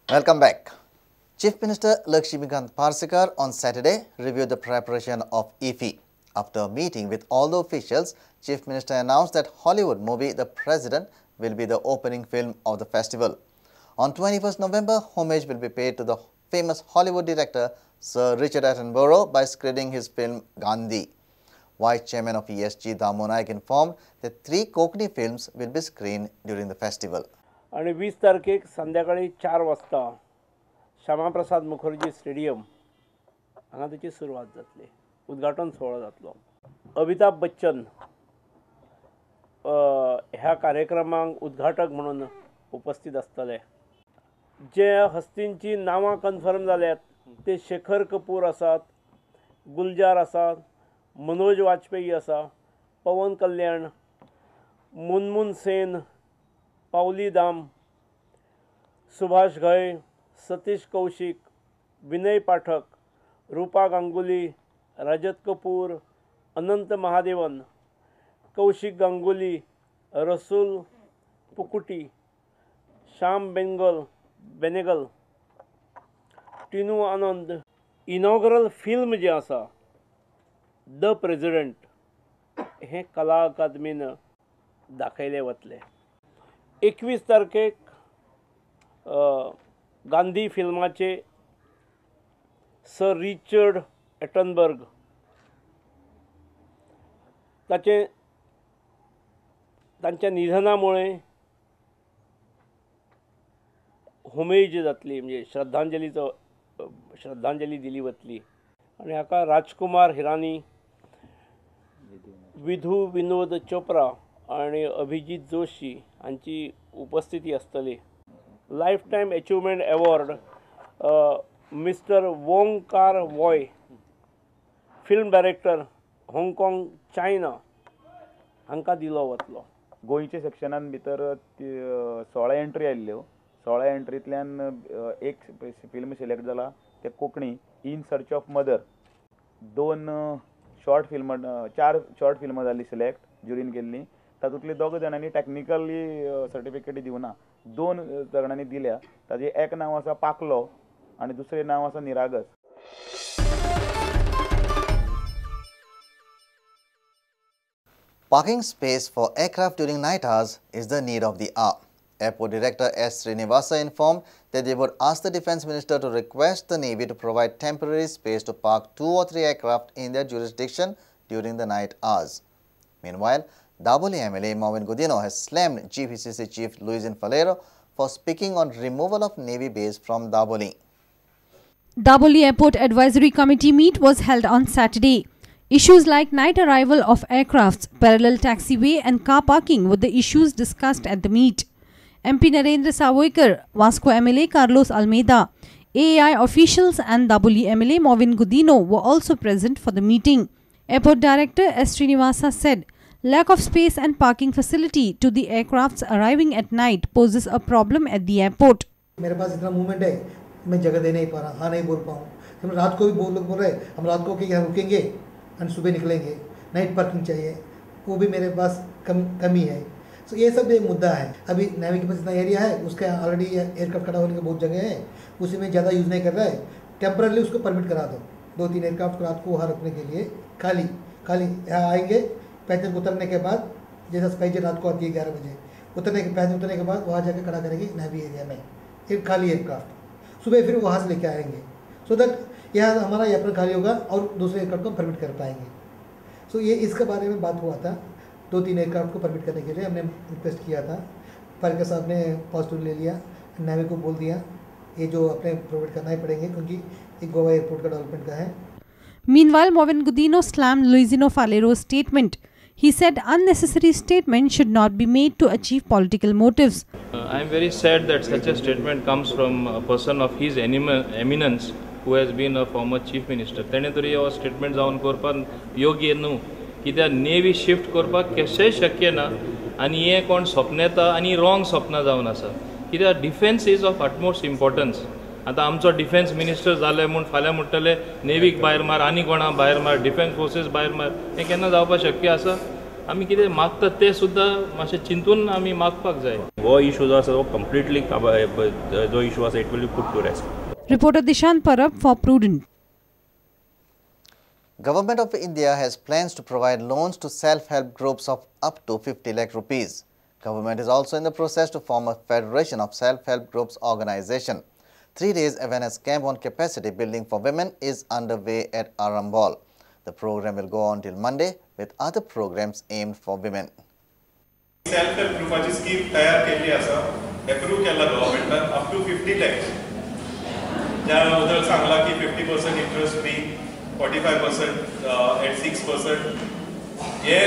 Welcome back. Chief Minister Lakshmikant Parsekar on Saturday reviewed the preparation of IFFI. After a meeting with all the officials, Chief Minister announced that Hollywood movie The President will be the opening film of the festival. On 21st November, homage will be paid to the famous Hollywood director Sir Richard Attenborough by screening his film Gandhi. Vice Chairman of ESG Damu Naik informed that 3 Konkani films will be screened during the festival. आणि 20 तारखेक संध्याकाळी 4 वाजता Shyama Prasad Mukherjee stadium हांगा ताची सुरवात जातली, उद्घाटन सुवाळो जातलो. अमिताभ बच्चन ह्या कार्यक्रमाक उद्घाटक म्हणून उपस्थित आसतले. जे हस्तींची नांवां कन्फर्म जाल्यात ते शेखर कपूर आसात, गुलजार आसात, मनोज वाजपेयी आसा, पवन कल्याण, मुनमुन सेन, पावली दाम, सुभाष घय, सतीश कौशिक, विनय पाठक, रूपा गांगुली, रजत कपूर, अनंत महादेवन, कौशिक गांगुली, रसूल पुकुटी, श्याम बेनेगल, टिनू आनंद. इनॉग्रल फिल्म जे आसा the president हें कला अकादमीन दाखयलें वतलें. 21 तारखेक गांधी फिल्माचे सर रिचर्ड एटनबर्ग ताचे तांच्या निधनामुळे होमेज जातली, म्हणजे श्रद्धांजली दिली वतली. आनी हाका राजकुमार हिरानी, विधू विनोद चोप्रा आनी अभिजीत जोशी हांची उपस्थिती आसतली. Life time achievement award mister Wong Kar Wai, film director, Hong Kong, China हांकां दिलो वतलो. गोंयच्या सेक्शनान भितर 16 एंट्री आयिल्ल्यो. 16 एंट्रींतल्यान एक फिल्म सिलेक्ट जाला ते Konkani in search of mother. 2 short फिल्मां, 4 शॉर्ट फिल्मां जालीं सिलेक्ट ज्युरीन केल्लीं. तातूंतली 2 जाणांनी टॅक्निकली सर्टिफिकेटी दिवना, 2 जाणांनी दिल्या. ताजें एक नांव आसा पाकलो आनी दुसरें नांव आसा निरागस. Parking space for aircraft during night hours is the need of the hour. Airport Director S. Srinivasa informed that they would ask the Defence Minister to request the Navy to provide temporary space to park 2 or 3 aircraft in their jurisdiction during the night hours. Meanwhile, Dabolim MLA Mauvin Godinho has slammed GPCC Chief Luizinho Faleiro for speaking on removal of Navy base from Dabolim. Dabolim Airport Advisory Committee meet was held on Saturday. Issues like night arrival of aircrafts, parallel taxiway and car parking were the issues discussed at the meet. MP Narendra Sawaikar, Vasco MLA Carlos Almeida, AAI officials and Dabolim MLA Mauvin Godinho were also present for the meeting. Airport Director S. Srinivasa said, lack of space and parking facility to the aircrafts arriving at night poses a problem at the airport. Mere pass इतना movement है, मैं जगह दे नहीं पा रहा, हाँ नहीं बोल पाऊँ. हम रात को भी बहुत लोग बोल रहे हैं हम रात को क्या रुकेंगे और सुबह निकलेंगे, नाइट पार्किंग चाहिए, वो भी मेरे पास कमी है. सो ये सब एक मुद्दा है. अभी नेवी के पास इतना एरिया है, उसका ऑलरेडी एयरक्राफ्ट खड़ा होने का बहुत जगह है, उसी में ज़्यादा यूज़ नहीं कर रहा है. टेम्परली उसको परमिट करा दो, 2-3 एयरक्राफ्ट रात को वहाँ रखने के लिए, खाली खाली यहाँ आएंगे, पैसेंजर उतरने के बाद, जैसा स्पाइस रात को आती है 11 बजे, उतरने के पैसेंजर उतरने के बाद वहाँ जाकर खड़ा करेंगे नेवी एरिया में एक खाली एयरक्राफ्ट, सुबह फिर वहाँ से लेके आएंगे, सो that यहाँ हमारा एयरप्लेन खाली होगा और दूसरे एयरक्राफ्ट को परमिट कर पाएंगे. सो ये इसके बारे में बात हुआ था. 2-3 एयरक्राफ्ट को परमिट करने के लिए हमने रिक्वेस्ट किया था. पालिका साहब ने पॉजिटिव ले लिया, नेवी को बोल दिया ये जो अपने प्रोवाइड करना ही पड़ेंगे क्योंकि ये गोवा एयरपोर्ट का डेवलपमेंट का है. Meanwhile, Mauvin Godinho slammed Luizinho Faleiro's statement. He said unnecessary statements should not be made to achieve political motives. I am very sad that such a statement comes from a person of his eminence who has been a former chief minister. तेणे तरी हो statement जावन करपाक योग्य न्हू, कित्याक नेवी shift करपाक कशेंय शक्य ना आनी हें कोण सपनेता आनी रॉंग सपनां जावन आसा. कित्याक defence is of utmost importance. आतां आमचो डिफेन्स मिनिस्टर जाले म्हूण फाल्यां म्हणटले नेवीक भायर मार, आनी कोणा भायर मार, डिफेन्स फोर्सीस भायर मार, हें केन्ना जावपाक शक्य आसा? आमी कितें मागतात तें सुद्दां मातशें चिंतून आमी मागपाक जाय. हो इशू जो आसा तो कंप्लिटली जो इशू आसा it will be put to rest. Reporter Dishant Parab for Prudent. Government of India has plans to provide loans to self-help groups of up to 50 lakh rupees. Government is also in the process to form a federation of self-help groups organization. 3 days awareness camp on capacity building for women is underway at Arambol. The program will go on till Monday with other programs aimed for women. Self-help groupaची scheme तयार केल्ली आसा, approve केला गव्हर्नमेंटान up to 50 lakhs. ज्या बद्दल सांगला की 50% interest free, 45% at 6% हे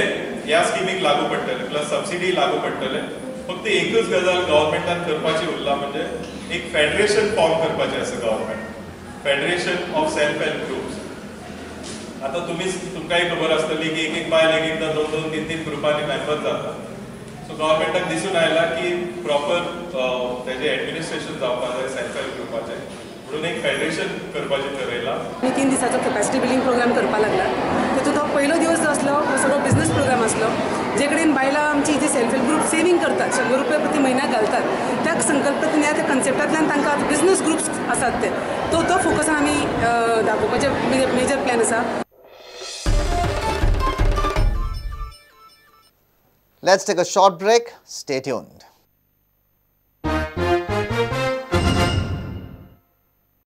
ह्या स्किमीक लागू पडटले, प्लस सबसिडी लागू पडटले. फक्त एकच गजाल गव्हर्नमेंटान करपाची उरला म्हणजे एक फेडरेशन फॉर्म करपाचें आसा government, federation of self help groups. आतां तुमकांय खबर आसतली की एक एक बायल एक एकदां दोन दोन तीन तीन ग्रुपांनी मेंबर जाता. सो गव्हर्नमेंटाक दिसून आयला की प्रॉपर तेजें एडमिनिस्ट्रेशन जावपाक जाय सेल्फ हेल्प ग्रुपाचें, म्हणून एक फेडरेशन करपाचें ठरयलां. आमी 3 दिसाचो कॅपॅसिटी बिल्डींग प्रोग्राम करपाक लागला. तातूंत तो पयलो दिवस जो आसलो हो सगळो बिजनस प्रोग्राम आसलो, जे कडेन बायलां आमची जी सेल्फ हेल्प ग्रुप सेवींग करतात, 100 रुपया प्रति म्हयन्याक घालतात, त्या संकल्पनेंतल्यान त्या कन्सेप्टांतल्यान तांकां आतां बिजनस ग्रुप्स आसात ते तो तो फोकसान आमी दाखोवपाचें मेजर प्लॅन आसा. Let's take a short break. Stay tuned.